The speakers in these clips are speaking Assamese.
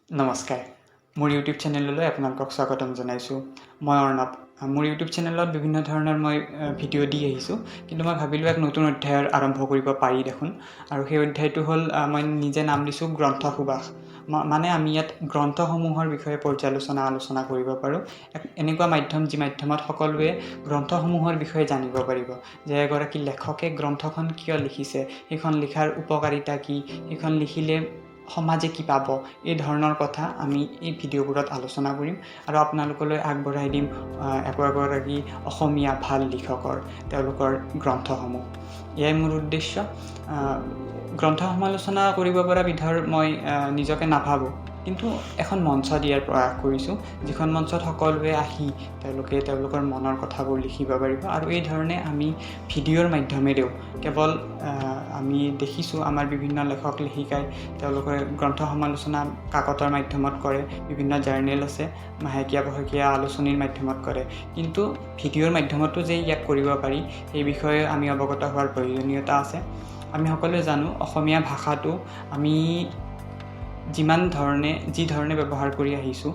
নমস্কাৰ, মোৰ ইউটিউব চেনেললৈ আপোনালোকক স্বাগতম জনাইছোঁ। মই অৰ্ণৱ। মোৰ ইউটিউব চেনেলত বিভিন্ন ধৰণৰ মই ভিডিঅ' দি আহিছোঁ, কিন্তু মই ভাবিলোঁ এক নতুন অধ্যায়ৰ আৰম্ভ কৰিব পাৰি দেখোন। আৰু সেই অধ্যায়টো হ'ল, মই নিজে নাম দিছোঁ গ্ৰন্থ সুবাস। মানে আমি ইয়াত গ্ৰন্থসমূহৰ বিষয়ে পৰ্যালোচনা আলোচনা কৰিব পাৰোঁ। এক এনেকুৱা মাধ্যম, যি মাধ্যমত সকলোৱে গ্ৰন্থসমূহৰ বিষয়ে জানিব পাৰিব যে এগৰাকী লেখকে গ্ৰন্থখন কিয় লিখিছে, সেইখন লিখাৰ উপকাৰিতা কি, সেইখন লিখিলে সমাজে কি পাব, এই ধৰণৰ কথা আমি এই ভিডিঅ'বোৰত আলোচনা কৰিম আৰু আপোনালোকলৈ আগবঢ়াই দিম একো একোগৰাকী অসমীয়া ভাল লিখকৰ তেওঁলোকৰ গ্ৰন্থসমূহ। এয়াই মোৰ উদ্দেশ্য। গ্ৰন্থ সমালোচনা কৰিব পৰা বিধৰ মই নিজকে নাভাবোঁ, কিন্তু এখন মঞ্চ দিয়াৰ প্ৰয়াস কৰিছোঁ, যিখন মঞ্চত সকলোৱে আহি তেওঁলোকে তেওঁলোকৰ মনৰ কথাবোৰ লিখিব পাৰিব। আৰু এই ধৰণে আমি ভিডিঅ'ৰ মাধ্যমেৰেও কেৱল আমি দেখিছোঁ, আমাৰ বিভিন্ন লেখক লেখিকাই তেওঁলোকে গ্ৰন্থ সমালোচনা কাকতৰ মাধ্যমত কৰে, বিভিন্ন জাৰ্নেল আছে, মাহেকীয়া পষেকীয়া আলোচনীৰ মাধ্যমত কৰে, কিন্তু ভিডিঅ'ৰ মাধ্যমতো যে ইয়াক কৰিব পাৰি, সেই বিষয়ে আমি অৱগত হোৱাৰ প্ৰয়োজনীয়তা আছে। আমি সকলোৱে জানো, অসমীয়া ভাষাটো আমি যিমান ধৰণে যি ধৰণে ব্যৱহাৰ কৰি আহিছোঁ,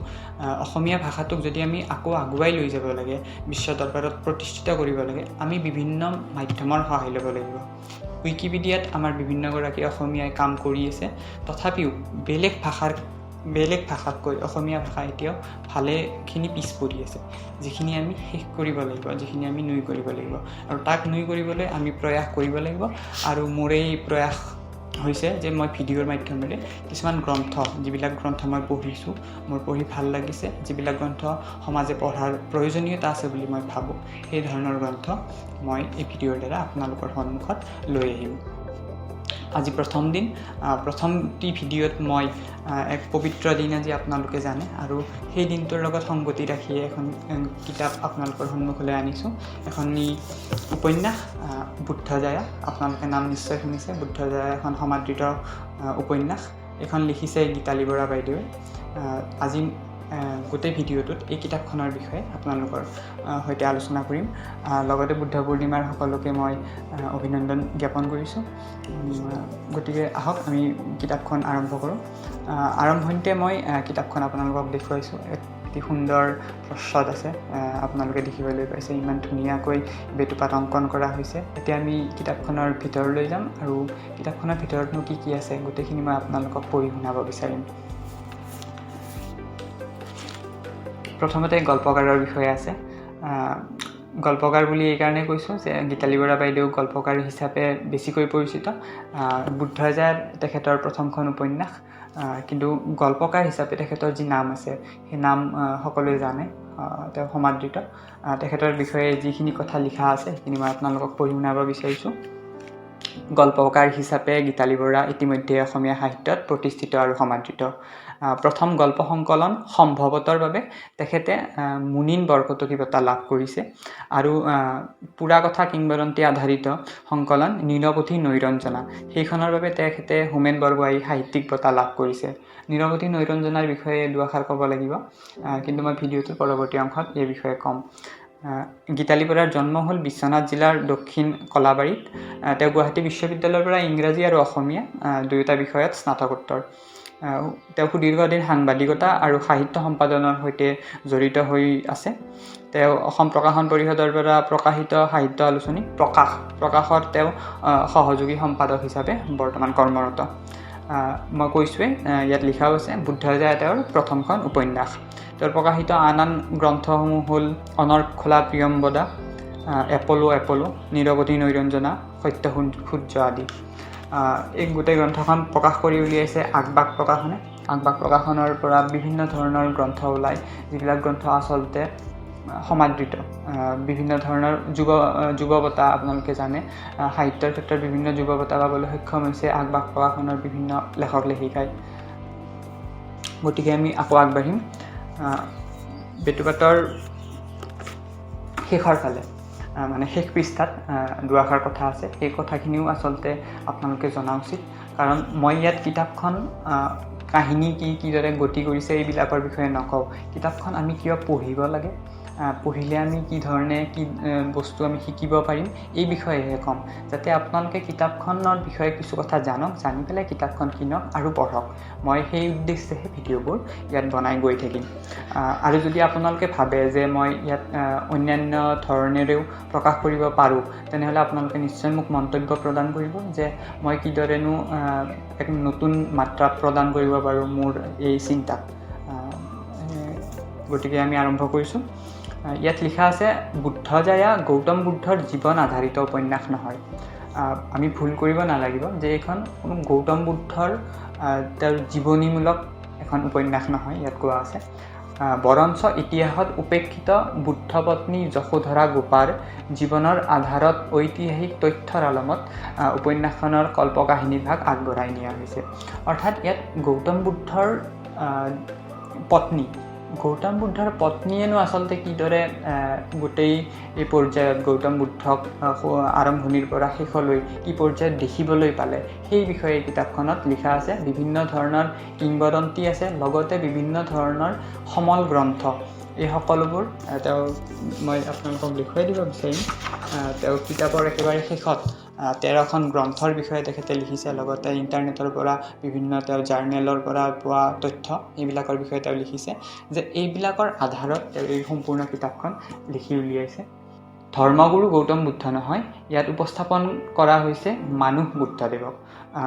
অসমীয়া ভাষাটোক যদি আমি আকৌ আগুৱাই লৈ যাব লাগে, বিশ্ব দৰবাৰত প্ৰতিষ্ঠিত কৰিব লাগে, আমি বিভিন্ন মাধ্যমৰ সহায় ল'ব লাগিব। উইকিপিডিয়াত আমাৰ বিভিন্নগৰাকী অসমীয়াই কাম কৰি আছে, তথাপিও বেলেগ ভাষাতকৈ অসমীয়া ভাষা এতিয়াও ভালেখিনি পিছ পৰি আছে, যিখিনি আমি শেষ কৰিব লাগিব, যিখিনি আমি নুই কৰিব লাগিব। আৰু তাক নুই কৰিবলৈ আমি প্ৰয়াস কৰিব লাগিব। আৰু মোৰ এই প্ৰয়াস হৈছে যে মই ভিডিঅ'ৰ মাধ্যমেৰে কিছুমান গ্ৰন্থ, যিবিলাক গ্ৰন্থ মই পঢ়িছোঁ, মোৰ পঢ়ি ভাল লাগিছে, যিবিলাক গ্ৰন্থ সমাজে পঢ়াৰ প্ৰয়োজনীয়তা আছে বুলি মই ভাবোঁ, সেই ধৰণৰ গ্ৰন্থ মই এই ভিডিঅ'ৰ দ্বাৰা আপোনালোকৰ সন্মুখত লৈ আহিম। আজি প্ৰথম দিন। প্ৰথমটি ভিডিঅ'ত মই এক পবিত্ৰ দিন আজি, আপোনালোকে জানে, আৰু সেই দিনটোৰ লগত সংগতি ৰাখিয়ে এখন কিতাপ আপোনালোকৰ সন্মুখলৈ আনিছোঁ। এখনি উপন্যাস, বুদ্ধজায়া। আপোনালোকে নাম নিশ্চয় শুনিছে। বুদ্ধজায়া এখন সমাদৃত উপন্যাস। এইখন লিখিছে গীতালি বৰা বাইদেৱে। আজি গোটেই ভিডিঅ'টোত এই কিতাপখনৰ বিষয়ে আপোনালোকৰ সৈতে আলোচনা কৰিম। লগতে বুদ্ধ পূৰ্ণিমাৰ সকলোকে মই অভিনন্দন জ্ঞাপন কৰিছোঁ। গতিকে আহক, আমি কিতাপখন আৰম্ভ কৰোঁ। আৰম্ভণিতে মই কিতাপখন আপোনালোকক দেখুৱাইছোঁ। এক অতি সুন্দৰ প্ৰচ্ছদ আছে, আপোনালোকে দেখিবলৈ পাইছে, ইমান ধুনীয়াকৈ বেটুপাত অংকন কৰা হৈছে। এতিয়া আমি কিতাপখনৰ ভিতৰলৈ যাম আৰু কিতাপখনৰ ভিতৰতনো কি কি আছে, গোটেইখিনি মই আপোনালোকক পঢ়ি শুনাব বিচাৰিম। প্ৰথমতে গল্পকাৰৰ বিষয়ে আছে। গল্পকাৰ বুলি এইকাৰণে কৈছোঁ যে গীতালি বৰা বাইদেউ গল্পকাৰ হিচাপে বেছিকৈ পৰিচিত। বুদ্ধজায়া তেখেতৰ প্ৰথমখন উপন্যাস, কিন্তু গল্পকাৰ হিচাপে তেখেতৰ যি নাম আছে, সেই নাম সকলোৱে জানে, তেওঁ সমাদৃত। তেখেতৰ বিষয়ে যিখিনি কথা লিখা আছে, সেইখিনি মই আপোনালোকক পঢ়ি শুনাব বিচাৰিছোঁ। গল্পকাৰ হিচাপে গীতালি বৰা ইতিমধ্যে অসমীয়া সাহিত্যত প্ৰতিষ্ঠিত আৰু সমাদৃত। প্ৰথম গল্প সংকলন সম্ভৱতৰ বাবে তেখেতে মুনীন বৰকটকী বঁটা লাভ কৰিছে আৰু পুৰা কথা কিংবদন্তী আধাৰিত সংকলন নীৰৱধি নৈৰঞ্জনা, সেইখনৰ বাবে তেখেতে হোমেন বৰগোহাঁই সাহিত্যিক বঁটা লাভ কৰিছে। নীৰৱধি নৈৰঞ্জনাৰ বিষয়ে দুআষাৰ ক'ব লাগিব, কিন্তু মই ভিডিঅ'টোৰ পৰৱৰ্তী অংশত এই বিষয়ে ক'ম। গীতালি বৰাৰ জন্ম হ'ল বিশ্বনাথ জিলাৰ দক্ষিণ কলাবাৰীত। তেওঁ গুৱাহাটী বিশ্ববিদ্যালয়ৰ পৰা ইংৰাজী আৰু অসমীয়া দুয়োটা বিষয়ত স্নাতকোত্তৰ। তেওঁ সুদীৰ্ঘদিন সাংবাদিকতা আৰু সাহিত্য সম্পাদনাৰ সৈতে জড়িত হৈ আছে। তেওঁ অসম প্ৰকাশন পৰিষদৰ পৰা প্ৰকাশিত সাহিত্য আলোচনী প্ৰকাশত তেওঁ সহযোগী সম্পাদক হিচাপে বৰ্তমান কৰ্মৰত। মই কৈছোঁৱেই, ইয়াত লিখাও আছে, বুদ্ধজায়া তেওঁৰ প্ৰথমখন উপন্যাস। তেওঁৰ প্ৰকাশিত আন আন গ্ৰন্থসমূহ হ'ল অনৰ্খোলা প্ৰিয়ম্বদা, এপলো এপলো, নিৰৱধি নৈৰঞ্জনা, সত্য সূৰ্য আদি। এই গোটেই গ্ৰন্থখন প্ৰকাশ কৰি উলিয়াইছে আগবাগ প্ৰকাশনে। আগবাগ প্ৰকাশনৰ পৰা বিভিন্ন ধৰণৰ গ্ৰন্থ ওলায়, যিবিলাক গ্ৰন্থ আচলতে সমাদৃত। বিভিন্ন ধৰণৰ যুৱ বঁটা, আপোনালোকে জানে, সাহিত্যৰ ক্ষেত্ৰত বিভিন্ন যুৱ বঁটা পাবলৈ সক্ষম হৈছে আগবাগ প্ৰকাশনৰ বিভিন্ন লেখক লেখিকাই। গতিকে আমি আকৌ আগবাঢ়িম। বেটুপাতৰ শেষৰ ফালে, মানে শেষ পৃষ্ঠাত দুআষাৰ কথা আছে। সেই কথাখিনিও আচলতে আপোনালোকে জনা উচিত, কাৰণ মই ইয়াত কিতাপখন কাহিনী কি কিদৰে গতি কৰিছে, এইবিলাকৰ বিষয়ে নকওঁ। কিতাপখন আমি কিয় পঢ়িব লাগে, পঢ়িলে আমি কি ধৰণে কি বস্তু আমি শিকিব পাৰিম এই বিষয়েহে ক'ম, যাতে আপোনালোকে কিতাপখনৰ বিষয়ে কিছু কথা জানক, জানি পেলাই কিতাপখন কিনক আৰু পঢ়ক। মই সেই উদ্দেশ্যেহে ভিডিঅ'বোৰ ইয়াত বনাই গৈ থাকিম। আৰু যদি আপোনালোকে ভাবে যে মই ইয়াত অন্যান্য ধৰণেৰেও প্ৰকাশ কৰিব পাৰোঁ, তেনেহ'লে আপোনালোকে নিশ্চয় মোক মন্তব্য প্ৰদান কৰিব যে মই কিদৰেনো এক নতুন মাত্ৰা প্ৰদান কৰিব পাৰোঁ মোৰ এই চিন্তাক। গতিকে আমি আৰম্ভ কৰিছোঁ। ইয়াত লিখা আছে, বুদ্ধজায়া গৌতম বুদ্ধৰ জীৱন আধাৰিত উপন্যাস নহয়। আমি ভুল কৰিব নালাগিব যে এইখন কোনো গৌতম বুদ্ধৰ তেওঁৰ জীৱনীমূলক এখন উপন্যাস নহয়, ইয়াত কোৱা আছে। বৰঞ্চ ইতিহাসত উপেক্ষিত বুদ্ধপত্নী যশোধৰা গোপাৰ জীৱনৰ আধাৰত ঐতিহাসিক তথ্যৰ আলমত উপন্যাসখনৰ কল্পকাহিনীৰ ভাগ আগবঢ়াই নিয়া হৈছে। অৰ্থাৎ ইয়াত গৌতম বুদ্ধৰ পত্নী, গৌতম বুদ্ধৰ পত্নীয়েনো আচলতে কিদৰে গোটেই এই পৰ্যায়ত গৌতম বুদ্ধক আৰম্ভণিৰ পৰা শেষলৈ কি পৰ্যায়ত দেখিবলৈ পালে সেই বিষয়ে এই কিতাপখনত লিখা আছে। বিভিন্ন ধৰণৰ কিংবদন্তি আছে, লগতে বিভিন্ন ধৰণৰ সমল গ্ৰন্থ, এই সকলোবোৰ তেওঁ মই আপোনালোকক দেখুৱাই দিব বিচাৰিম। তেওঁ কিতাপৰ একেবাৰে শেষত 13খন গ্ৰন্থৰ বিষয়ে তেখেতে লিখিছে, লগতে ইণ্টাৰনেটৰ পৰা বিভিন্ন তেওঁ জাৰ্নেলৰ পৰা পোৱা তথ্য এইবিলাকৰ বিষয়ে তেওঁ লিখিছে যে এইবিলাকৰ আধাৰত তেওঁ এই সম্পূৰ্ণ কিতাপখন লিখি উলিয়াইছে। ধৰ্মগুৰু গৌতম বুদ্ধ নহয়, ইয়াত উপস্থাপন কৰা হৈছে মানুহ বুদ্ধদেৱক।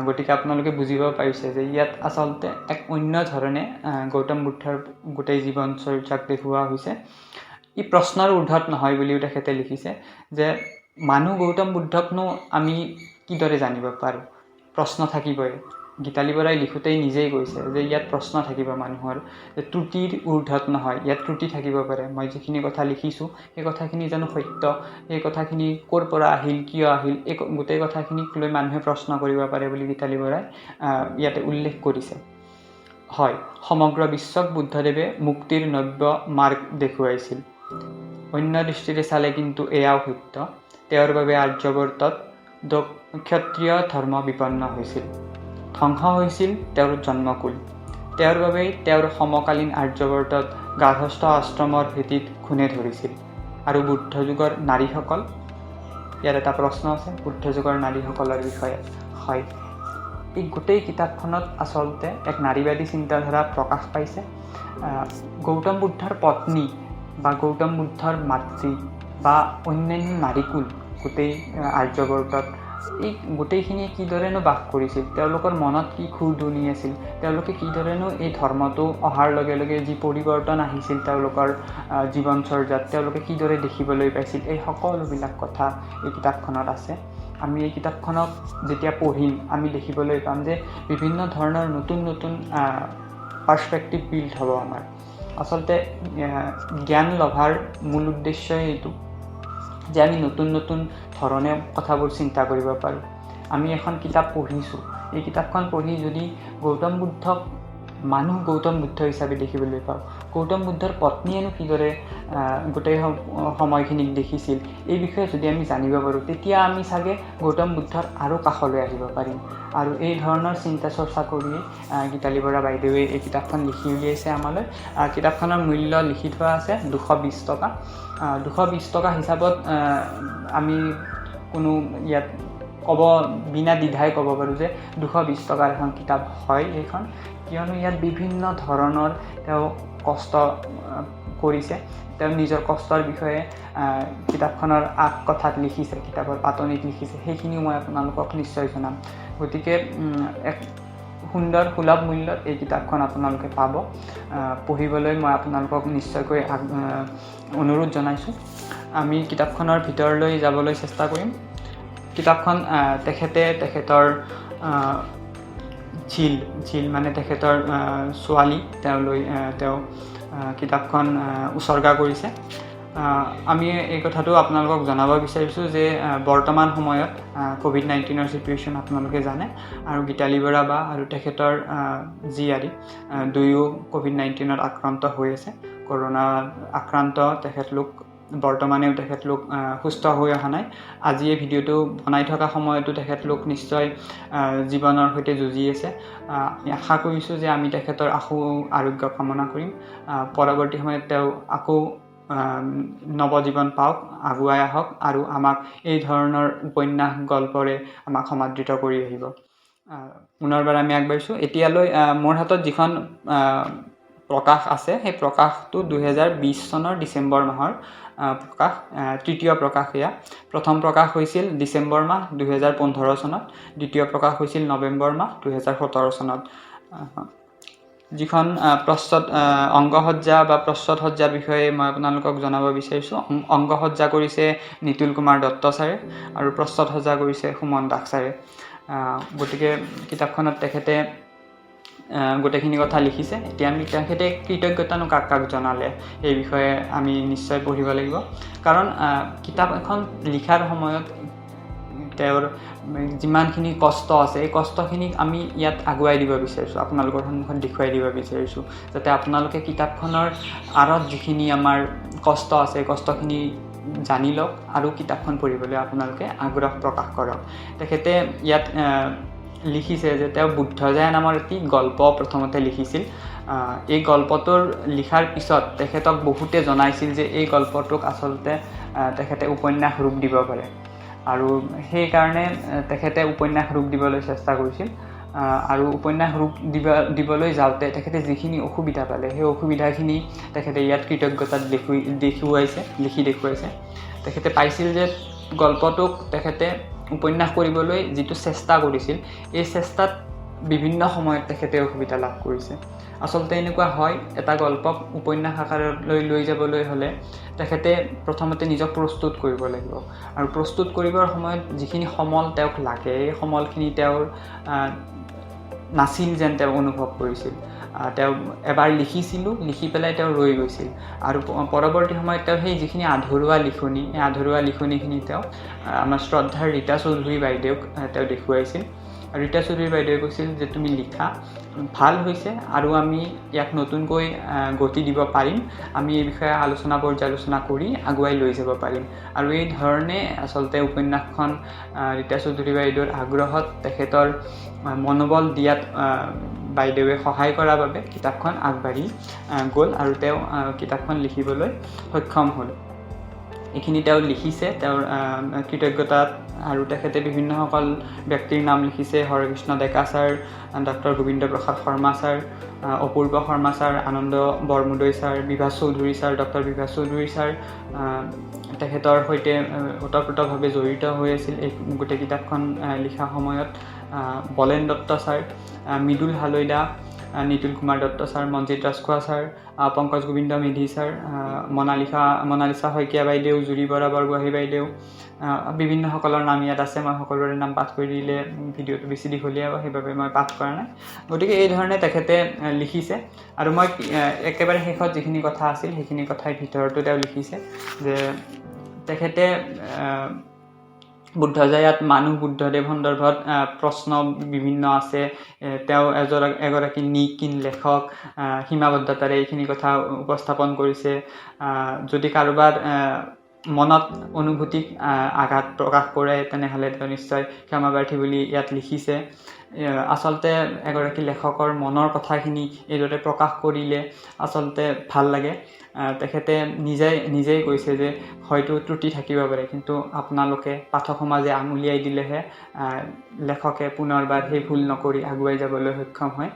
গতিকে আপোনালোকে বুজিব পাৰিছে যে ইয়াত আচলতে এক অন্য ধৰণে গৌতম বুদ্ধৰ গোটেই জীৱন চৰ্যাক দেখুওৱা হৈছে। ই প্ৰশ্নৰ ঊৰ্ধত নহয় বুলিও তেখেতে লিখিছে যে মানুহ গৌতম বুদ্ধকনো আমি কিদৰে জানিব পাৰোঁ, প্ৰশ্ন থাকিবই। গীতালি বৰাই লিখোঁতেই নিজেই কৈছে যে ইয়াত প্ৰশ্ন থাকিব মানুহৰ, যে ত্ৰুটিৰ ঊৰ্ধত নহয়, ইয়াত ত্ৰুটি থাকিব পাৰে। মই যিখিনি কথা লিখিছোঁ সেই কথাখিনি জানো সত্য, সেই কথাখিনি ক'ৰ পৰা আহিল, কিয় আহিল, এই গোটেই কথাখিনিক লৈ মানুহে প্ৰশ্ন কৰিব পাৰে বুলি গীতালি বৰাই ইয়াতে উল্লেখ কৰিছে। হয়, সমগ্ৰ বিশ্বক বুদ্ধদেৱে মুক্তিৰ নব্য মাৰ্গ দেখুৱাইছিল। অন্য দৃষ্টিৰে চালে কিন্তু এয়াও সত্য, তেওঁৰ বাবে আৰ্যবৰ্তত ক্ষত্ৰিয় ধৰ্ম বিপন্ন হৈছিল, ধ্বংস হৈছিল তেওঁৰ জন্মকুল। তেওঁৰ বাবেই তেওঁৰ সমকালীন আৰ্যবৰ্তত গাৰ্হস্থ আশ্ৰমৰ ভেটিত ঘূণে ধৰিছিল। আৰু বুদ্ধযুগৰ নাৰীসকল, ইয়াত এটা প্ৰশ্ন আছে বুদ্ধযুগৰ নাৰীসকলৰ বিষয়ে। হয়, এই গোটেই কিতাপখনত আচলতে এক নাৰীবাদী চিন্তাধাৰা প্ৰকাশ পাইছে। গৌতম বুদ্ধৰ পত্নী বা গৌতম বুদ্ধৰ মাতৃ বা অন্যান্য নাৰীকুল গোটেই আৰ্যবৰ্তত এই গোটেইখিনিয়ে কিদৰেনো বাস কৰিছিল, তেওঁলোকৰ মনত কি খুৰদুনি আছিল, তেওঁলোকে কিদৰেনো এই ধৰ্মটো অহাৰ লগে লগে যি পৰিৱৰ্তন আহিছিল তেওঁলোকৰ জীৱনচৰ্যাত তেওঁলোকে কিদৰে দেখিবলৈ পাইছিল, এই সকলোবিলাক কথা এই কিতাপখনত আছে। আমি এই কিতাপখনক যেতিয়া পঢ়িম আমি দেখিবলৈ পাম যে বিভিন্ন ধৰণৰ নতুন নতুন পাৰ্চপেক্টিভ বিল্ড হ'ব আমাৰ। আচলতে জ্ঞান লভাৰ মূল উদ্দেশ্যই এইটো যে আমি নতুন নতুন ধৰণে কথাবোৰ চিন্তা কৰিব পাৰোঁ। আমি এখন কিতাপ পঢ়িছোঁ, এই কিতাপখন পঢ়ি যদি গৌতম বুদ্ধক মানুহ গৌতম বুদ্ধ হিচাপে দেখিবলৈ পাওঁ, গৌতম বুদ্ধৰ পত্নীয়েনো কিদৰে গোটেই সময়খিনিক দেখিছিল এই বিষয়ে যদি আমি জানিব পাৰোঁ, তেতিয়া আমি চাগে গৌতম বুদ্ধৰ আৰু কাষলৈ আহিব পাৰিম। আৰু এই ধৰণৰ চিন্তা চৰ্চা কৰিয়েই গীতালি বৰা বাইদেৱে এই কিতাপখন লিখি উলিয়াইছে আমালৈ। কিতাপখনৰ মূল্য লিখি থোৱা আছে 220 টকা। 220 টকা হিচাপত আমি কোনো ইয়াত ক'ব বিনা দ্বিধাই ক'ব পাৰোঁ যে 220 টকাৰ এখন কিতাপ হয় এইখন, কিয়নো ইয়াত বিভিন্ন ধৰণৰ তেওঁ কষ্ট কৰিছে। তেওঁ নিজৰ কষ্টৰ বিষয়ে কিতাপখনৰ আগ কথাত লিখিছে, কিতাপৰ পাতনিত লিখিছে, সেইখিনিও মই আপোনালোকক নিশ্চয় জনাম। গতিকে এক সুন্দৰ সুলভ মূল্যত এই কিতাপখন আপোনালোকে পাব। পঢ়িবলৈ মই আপোনালোকক নিশ্চয়কৈ অনুৰোধ জনাইছোঁ। আমি কিতাপখনৰ ভিতৰলৈ যাবলৈ চেষ্টা কৰিম। কিতাপখন তেখেতে তেখেতৰ ঝিল, ঝিল মানে তেখেতৰ ছোৱালী, তেওঁলৈ তেওঁ কিতাপখন উছৰ্গা কৰিছে। আমি এই কথাটো আপোনালোকক জনাব বিচাৰিছোঁ যে বৰ্তমান সময়ত ক'ভিড-19ৰ চিটুৱেশ্যন আপোনালোকে জানে, আৰু গীতালি বৰা বা আৰু তেখেতৰ জীয়াৰী দুয়ো ক'ভিড-19ত আক্ৰান্ত হৈ আছে। কৰোণা আক্ৰান্ত তেখেতলোক বৰ্তমানেও তেখেতলোক সুস্থ হৈ অহা নাই। আজি এই ভিডিঅ'টো বনাই থকা সময়তো তেখেতলোক নিশ্চয় জীৱনৰ সৈতে যুঁজি আছে। আমি আশা কৰিছোঁ যে আমি তেখেতৰ আশু আৰোগ্য কামনা কৰিম। পৰৱৰ্তী সময়ত তেওঁ আকৌ নৱজীৱন পাওক, আগুৱাই আহক আৰু আমাক এই ধৰণৰ উপন্যাস গল্পৰে আমাক সমাদৃত কৰি আহিব। পুনৰবাৰ আমি আগবাঢ়িছোঁ। এতিয়ালৈ মোৰ হাতত যিখন প্ৰকাশ আছে, সেই প্ৰকাশটো 2020 চনৰ ডিচেম্বৰ মাহৰ প্ৰকাশ, তৃতীয় প্ৰকাশ। এয়া প্ৰথম প্ৰকাশ হৈছিল ডিচেম্বৰ মাহ 2015 চনত, দ্বিতীয় প্ৰকাশ হৈছিল নৱেম্বৰ মাহ 2017 চনত। যিখন প্ৰচ্ছদ অংগসজ্জা বা প্ৰচ্ছদ সজ্জাৰ বিষয়ে মই আপোনালোকক জনাব বিচাৰিছোঁ। অংগসজ্জা কৰিছে নিতুল কুমাৰ দত্ত ছাৰে আৰু প্ৰচ্ছদ সজ্জা কৰিছে সুমন দাস ছাৰে। গতিকে কিতাপখনত তেখেতে গোটেইখিনি কথা লিখিছে। এতিয়া আমি তেখেতে কৃতজ্ঞতানো কাক কাক জনালে এই বিষয়ে আমি নিশ্চয় পঢ়িব লাগিব, কাৰণ কিতাপ এখন লিখাৰ সময়ত তেওঁৰ যিমানখিনি কষ্ট আছে, এই কষ্টখিনিক আমি ইয়াত আগুৱাই দিব বিচাৰিছোঁ, আপোনালোকৰ সন্মুখত দেখুৱাই দিব বিচাৰিছোঁ, যাতে আপোনালোকে কিতাপখনৰ আঁৰত যিখিনি আমাৰ কষ্ট আছে, এই কষ্টখিনি জানি লওক আৰু কিতাপখন পঢ়িবলৈ আপোনালোকে আগ্ৰহ প্ৰকাশ কৰক। তেখেতে ইয়াত লিখিছে যে তেওঁ বুদ্ধজয়া নামৰ এটি গল্প প্ৰথমতে লিখিছিল। এই গল্পটোৰ লিখাৰ পিছত তেখেতক বহুতে জনাইছিল যে এই গল্পটোক আচলতে তেখেতে উপন্যাস ৰূপ দিব পাৰে আৰু সেইকাৰণে তেখেতে উপন্যাস ৰূপ দিবলৈ চেষ্টা কৰিছিল। আৰু উপন্যাস ৰূপ দিবলৈ যাওঁতে তেখেতে যিখিনি অসুবিধা পালে, সেই অসুবিধাখিনি তেখেতে ইয়াত কৃতজ্ঞতাত দেখুৱাইছে, লিখি দেখুৱাইছে। তেখেতে পাইছিল যে গল্পটোক তেখেতে উপন্যাস কৰিবলৈ যিটো চেষ্টা কৰিছিল, এই চেষ্টাত বিভিন্ন সময়ত তেখেতে অসুবিধা লাভ কৰিছে। আচলতে এনেকুৱা হয়, এটা গল্পক উপন্যাস আকাৰলৈ লৈ যাবলৈ হ'লে তেখেতে প্ৰথমতে নিজক প্ৰস্তুত কৰিব লাগিব আৰু প্ৰস্তুত কৰিবৰ সময়ত যিখিনি সমল তেওঁক লাগে, এই সমলখিনি তেওঁৰ নাছিল যেন তেওঁ অনুভৱ কৰিছিল। তেওঁ এবাৰ লিখিছিলোঁ, লিখি পেলাই তেওঁ ৰৈ গৈছিল আৰু পৰৱৰ্তী সময়ত তেওঁ সেই যিখিনি আধৰুৱা লিখনি, এই আধৰুৱা লিখনিখিনি তেওঁ আমাৰ শ্ৰদ্ধাৰ ৰীতা চৌধুৰী বাইদেউক তেওঁ দেখুৱাইছিল। আৰু ৰীতা চৌধুৰী বাইদেৱে কৈছিল যে তুমি লিখা, ভাল হৈছে আৰু আমি ইয়াক নতুনকৈ গতি দিব পাৰিম, আমি এই বিষয়ে আলোচনা পৰ্যালোচনা কৰি আগুৱাই লৈ যাব পাৰিম। আৰু এই ধৰণে আচলতে উপন্যাসখন ৰীতা চৌধুৰী বাইদেউৰ আগ্ৰহত তেখেতৰ মনোবল দিয়াত বাইদেৱে সহায় কৰাৰ বাবে কিতাপখন আগবাঢ়ি গ'ল আৰু তেওঁ কিতাপখন লিখিবলৈ সক্ষম হ'ল। এইখিনি তেওঁ লিখিছে তেওঁৰ কৃতজ্ঞতাত। আৰু তেখেতে বিভিন্নসকল ব্যক্তিৰ নাম লিখিছে, Harekrishna Deka sir, doctor Gobinda Prasad Sharma sir, Apurba Sharma sir, Ananda Bormudoi sir, Bibhas Choudhury sir, doctor Bibhas Choudhury sir তেখেতৰ সৈতে ওতঃপ্ৰোতভাৱে জড়িত হৈ আছিল এই গোটেই কিতাপখন লিখা সময়ত। Balen Dutta sir, Mridul Haloida, Nitul Kumar Dutta sir, Manjit Rajkhowa sir, Pankaj Gobinda Medhi sir, Monalisa Saikia বাইদেউ, জুৰি বৰা বৰগোহাঁই বাইদেউ, বিভিন্নসকলৰ নাম ইয়াত আছে। মই সকলোৰে নাম পাঠ কৰি দিলে ভিডিঅ'টো বেছি দীঘলীয়া হ'ব, সেইবাবে মই পাঠ কৰা নাই। গতিকে এই ধৰণে তেখেতে লিখিছে। আৰু মই একেবাৰে শেষত যিখিনি কথা আছিল সেইখিনি কথাৰ ভিতৰতো তেওঁ লিখিছে যে তেখেতে বুদ্ধজয়াত মানুহ বুদ্ধদেৱ সন্দৰ্ভত প্ৰশ্ন বিভিন্ন আছে। তেওঁ এগৰাকী নিকিন লেখক, সীমাবদ্ধতাৰে এইখিনি কথা উপস্থাপন কৰিছে। যদি কাৰোবাৰ মনত অনুভূতিক আঘাত প্ৰকাশ কৰে, তেনেহ'লে তেওঁ নিশ্চয় ক্ষমাপ্ৰাৰ্থী বুলি ইয়াত লিখিছে। আচলতে এগৰাকী লেখকৰ মনৰ কথাখিনি এইদৰে প্ৰকাশ কৰিলে আচলতে ভাল লাগে। তেখেতে নিজেই কৈছে যে হয়তো ত্ৰুটি থাকিব পাৰে, কিন্তু আপোনালোকে পাঠক সমাজে আঙুলিয়াই দিলেহে লেখকে পুনৰবাৰ সেই ভুল নকৰি আগুৱাই যাবলৈ সক্ষম হয়।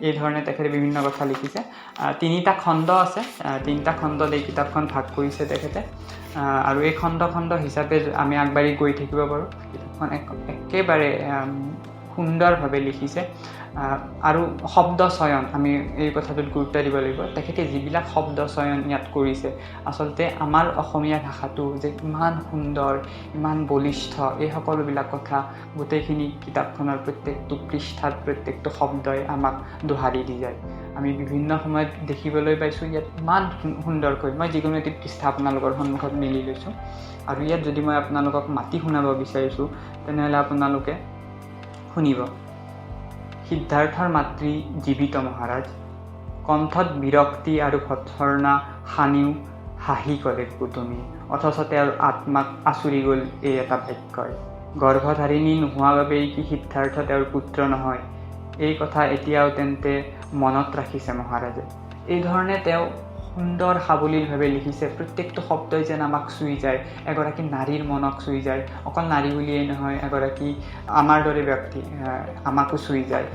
এই ধৰণে তেখেতে বিভিন্ন কথা লিখিছে। তিনিটা খণ্ড আছে, তিনিটা খণ্ডত এই কিতাপখন ভাগ কৰিছে তেখেতে। আৰু এই খণ্ড খণ্ড হিচাপে আমি আগবাঢ়ি গৈ থাকিব পাৰোঁ। কিতাপখন একেবাৰে সুন্দৰভাৱে লিখিছে। আৰু শব্দ চয়ন, আমি এই কথাটোত গুৰুত্ব দিব লাগিব। তেখেতে যিবিলাক শব্দ চয়ন ইয়াত কৰিছে, আচলতে আমাৰ অসমীয়া ভাষাটো যে ইমান সুন্দৰ, ইমান বলিষ্ঠ, এই সকলোবিলাক কথা গোটেইখিনি কিতাপখনৰ প্ৰত্যেকটো পৃষ্ঠাত প্ৰত্যেকটো শব্দই আমাক দোহাৰি দি যায়। আমি বিভিন্ন সময়ত দেখিবলৈ পাইছোঁ ইয়াত ইমান সুন্দৰকৈ। মই যিকোনো এটি পৃষ্ঠা আপোনালোকৰ সন্মুখত মেলি লৈছোঁ আৰু ইয়াত যদি মই আপোনালোকক মাতি শুনাব বিচাৰিছোঁ, তেনেহ'লে আপোনালোকে শুনিব। সিদ্ধাৰ্থৰ মাতৃ জীৱিত মহাৰাজ, কণ্ঠত বিৰক্তি আৰু ভৎসৰ্ণা সানিও হাঁহি ক'লে গৌতমীয়ে। অথচ তেওঁৰ আত্মাক আঁচুৰি গ'ল এই এটা বাক্যই। গৰ্ভধাৰিণী নোহোৱা বাবেই কি সিদ্ধাৰ্থ তেওঁৰ পুত্ৰ নহয়? এই কথা এতিয়াও তেন্তে মনত ৰাখিছে মহাৰাজে। এই ধৰণে তেওঁ সুন্দৰ সাৱলীলভাৱে লিখিছে, প্ৰত্যেকটো শব্দই যেন আমাক চুই যায়, এগৰাকী নাৰীৰ মনক চুই যায়। অকল নাৰী বুলিয়েই নহয়, এগৰাকী আমাৰ দৰে ব্যক্তি আমাকো চুই যায়।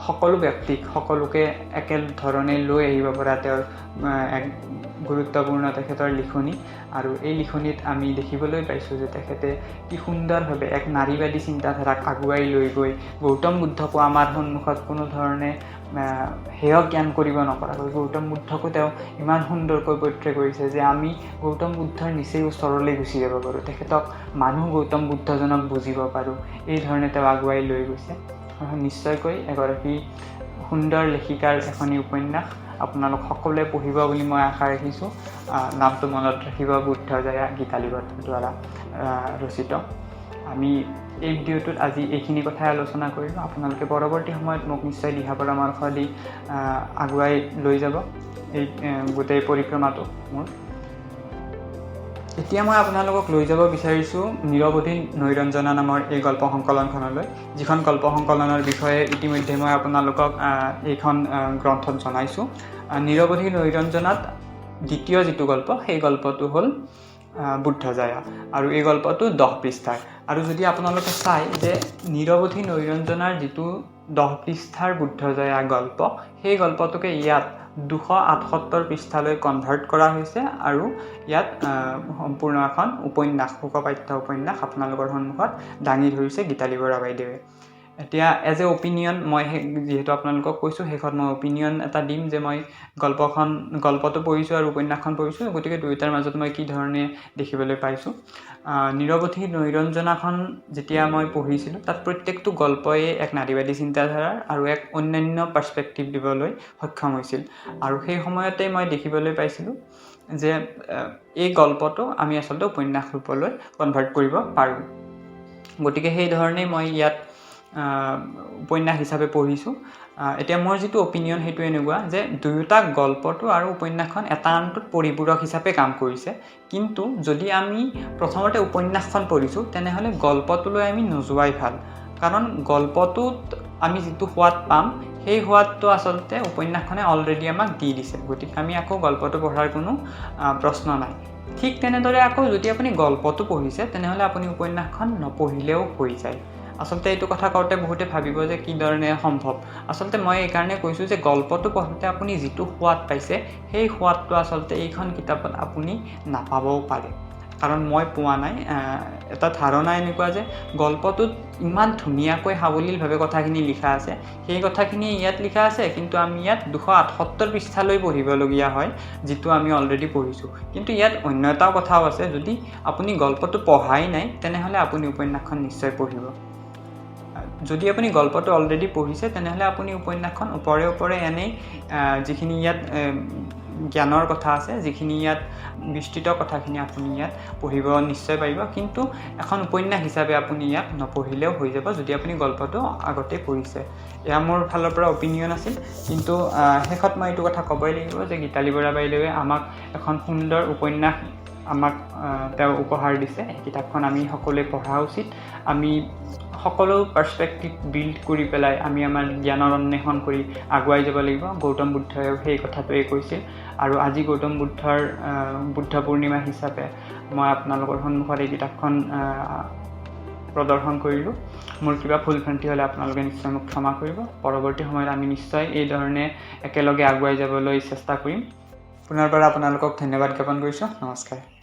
সকলো ব্যক্তিক, সকলোকে একেধৰণে লৈ আহিব পৰা তেওঁৰ এক গুৰুত্বপূৰ্ণ তেখেতৰ লিখনি। আৰু এই লিখনিত আমি দেখিবলৈ পাইছোঁ যে তেখেতে কি সুন্দৰভাৱে এক নাৰীবাদী চিন্তাধাৰাক আগুৱাই লৈ গৈ গৌতম বুদ্ধকো আমাৰ সন্মুখত কোনো ধৰণে হেয় জ্ঞান কৰিব নপৰাকৈ গৌতম বুদ্ধকো তেওঁ ইমান সুন্দৰকৈ পৰ্ট্ৰে কৰিছে যে আমি গৌতম বুদ্ধৰ নিচেই ওচৰলৈ গুচি যাব পাৰোঁ, তেখেতক মানুহ গৌতম বুদ্ধজনক বুজিব পাৰোঁ। এই ধৰণে তেওঁ আগুৱাই লৈ গৈছে। নিশ্চয়কৈ এগৰাকী সুন্দৰ লেখিকাৰ এখনি উপন্যাস আপোনালোক সকলোৱে পঢ়িব বুলি মই আশা ৰাখিছোঁ। নামটো মনত ৰাখিব, বুদ্ধজায়া, গীতালি বৰাৰ দ্বাৰা ৰচিত। আমি এই ভিডিঅ'টোত আজি এইখিনি কথাই আলোচনা কৰিলোঁ। আপোনালোকে পৰৱৰ্তী সময়ত মোক নিশ্চয় দিহা পৰামৰ্শ দি আগুৱাই লৈ যাব এই গোটেই পৰিক্ৰমাটো মোৰ। এতিয়া মই আপোনালোকক লৈ যাব বিচাৰিছোঁ নিৰৱধি নৈৰঞ্জনা নামৰ এই গল্প সংকলনখনলৈ, যিখন গল্প সংকলনৰ বিষয়ে ইতিমধ্যে মই আপোনালোকক এইখন গ্ৰন্থত জনাইছোঁ। নিৰৱধি নৈৰঞ্জনাত দ্বিতীয় যিটো গল্প, সেই গল্পটো হ'ল বুদ্ধজায়া, আৰু এই গল্পটো 10 পৃষ্ঠাৰ। আৰু যদি আপোনালোকে চায় যে নিৰৱধি নৈৰঞ্জনাৰ যিটো 10 পৃষ্ঠাৰ বুদ্ধজায়া গল্প, সেই গল্পটোকে ইয়াত 278 পৃষ্ঠালৈ কনভাৰ্ট কৰা হৈছে আৰু ইয়াত সম্পূৰ্ণ এখন উপন্যাস, সুখপাঠ্য উপন্যাস আপোনালোকৰ সন্মুখত দাঙি ধৰিছে গীতালি বৰা বাইদেৱে। এতিয়া এজ এ অপিনিয়ন মই যিহেতু আপোনালোকক কৈছোঁ, শেষত মই অপিনিয়ন এটা দিম যে মই গল্পটো পঢ়িছোঁ আৰু উপন্যাসখন পঢ়িছোঁ, গতিকে দুয়োটাৰ মাজত মই কি ধৰণে দেখিবলৈ পাইছোঁ। নিৰৱধি নৈৰঞ্জনাখন যেতিয়া মই পঢ়িছিলোঁ, তাত প্ৰত্যেকটো গল্পই এক নাৰীবাদী চিন্তাধাৰাৰ আৰু এক অন্যান্য পাৰ্চপেক্টিভ দিবলৈ সক্ষম হৈছিল। আৰু সেই সময়তে মই দেখিবলৈ পাইছিলোঁ যে এই গল্পটো আমি আচলতে উপন্যাস ৰূপলৈ কনভাৰ্ট কৰিব পাৰোঁ। গতিকে সেই ধৰণেই মই ইয়াত উপন্যাস হিচাপে পঢ়িছোঁ। এতিয়া মোৰ যিটো অপিনিয়ন সেইটো এনেকুৱা যে দুয়োটা গল্পটো আৰু উপন্যাসখন এটা আনটোত পৰিপূৰক হিচাপে কাম কৰিছে। কিন্তু যদি আমি প্ৰথমতে উপন্যাসখন পঢ়িছোঁ, তেনেহ'লে গল্পটোলৈ আমি নোযোৱাই ভাল, কাৰণ গল্পটোত আমি যিটো সোৱাদ পাম সেই সোৱাদটো আচলতে উপন্যাসখনে অলৰেডি আমাক দি দিছে। গতিকে আমি আকৌ গল্পটো পঢ়াৰ কোনো প্ৰশ্ন নাই। ঠিক তেনেদৰে আকৌ যদি আপুনি গল্পটো পঢ়িছে, তেনেহ'লে আপুনি উপন্যাসখন নপঢ়িলেও হৈ যায়। আচলতে এইটো কথা কওঁতে বহুতে ভাবিব যে কি ধৰণে সম্ভৱ। আচলতে মই এইকাৰণে কৈছোঁ যে গল্পটো পঢ়োঁতে আপুনি যিটো সোৱাদ পাইছে, সেই সোৱাদটো আচলতে এইখন কিতাপত আপুনি নাপাবও পাৰে, কাৰণ মই পোৱা নাই। এটা ধাৰণা এনেকুৱা যে গল্পটোত ইমান ধুনীয়াকৈ সাৱলীলভাৱে কথাখিনি লিখা আছে, সেই কথাখিনি ইয়াত লিখা আছে, কিন্তু আমি ইয়াত 278 পৃষ্ঠালৈ পঢ়িবলগীয়া হয়, যিটো আমি অলৰেডি পঢ়িছোঁ। কিন্তু ইয়াত অন্য এটাও কথাও আছে, যদি আপুনি গল্পটো পঢ়াই নাই তেনেহ'লে আপুনি উপন্যাসখন নিশ্চয় পঢ়িব। যদি আপুনি গল্পটো অলৰেডি পঢ়িছে, তেনেহ'লে আপুনি উপন্যাসখন ওপৰে ওপৰে এনেই যিখিনি ইয়াত জ্ঞানৰ কথা আছে, যিখিনি ইয়াত বিস্তৃত কথাখিনি আপুনি ইয়াত পঢ়িব নিশ্চয় পাৰিব। কিন্তু এখন উপন্যাস হিচাপে আপুনি ইয়াক নপঢ়িলেও হৈ যাব যদি আপুনি গল্পটো আগতে পঢ়িছে। এয়া মোৰ ফালৰ পৰা অপিনিয়ন আছিল। কিন্তু শেষত মই এইটো কথা ক'বই লাগিব যে গীতালি বৰা বাইদেৱে আমাক এখন সুন্দৰ উপন্যাস আমাক তেওঁ উপহাৰ দিছে। এই কিতাপখন আমি সকলোৱে পঢ়া উচিত। আমি সকলো পাৰ্চপেক্টিভ বিল্ড কৰি পেলাই আমি আমাৰ জ্ঞানৰ অন্বেষণ কৰি আগুৱাই যাব লাগিব। গৌতম বুদ্ধয়েও সেই কথাটোৱে কৈছিল। আৰু আজি গৌতম বুদ্ধৰ বুদ্ধ পূৰ্ণিমা হিচাপে মই আপোনালোকৰ সন্মুখত এই কিতাপখন প্ৰদৰ্শন কৰিলোঁ। মোৰ কিবা ভুল ভ্ৰান্তি হ'লে আপোনালোকে নিশ্চয় মোক ক্ষমা কৰিব। পৰৱৰ্তী সময়ত আমি নিশ্চয় এই ধৰণে একেলগে আগুৱাই যাবলৈ চেষ্টা কৰিম। পুনৰবাৰ আপোনালোকক ধন্যবাদ জ্ঞাপন কৰিছোঁ। নমস্কাৰ।